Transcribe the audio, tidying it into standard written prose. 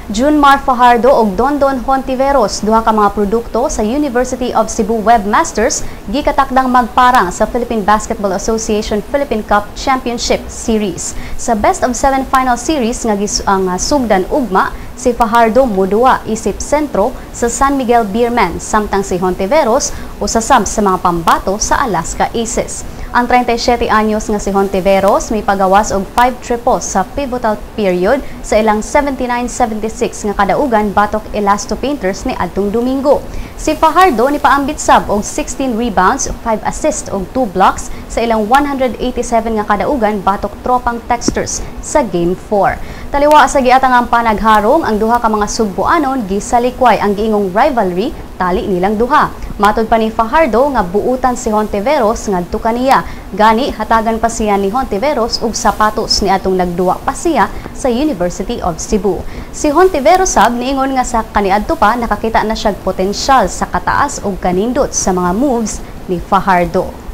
Junmar Fajardo og Dondon Hontiveros, duha ka mga produkto sa University of Cebu Webmasters, gikatakdang magparang sa Philippine Basketball Association Philippine Cup Championship Series. Sa best of 7 final series nga ang sugdan ugma, si Fajardo muduwa isip sentro sa San Miguel Beermen, samtang si Hontiveros usasab sa mga pambato sa Alaska Aces. Ang 37 anyos nga si Hontiveros may pagawas og 5 triples sa pivotal period sa ilang 79-76 nga kadaugan batok Elasto Painters ni adtong Domingo. Si Fajardo ni paambit sab og 16 rebounds, 5 assists ug 2 blocks sa ilang 187 nga kadaugan batok Tropang Texters sa Game 4. Taliwa sa giatangang panagharong, ang duha ka mga Sugbuanon gisalikway ang giingong rivalry tali nilang duha. Matod pa ni Fajardo nga buutan si Hontiveros ngadto kaniya. Gani hatagan pa siya ni Hontiveros og sapatos ni atong nagduwa pa siya sa University of Cebu. Si Hontiveros sab niingon nga sa kaniadto pa nakakita na siyag potensyal sa kataas og kanindot sa mga moves ni Fajardo.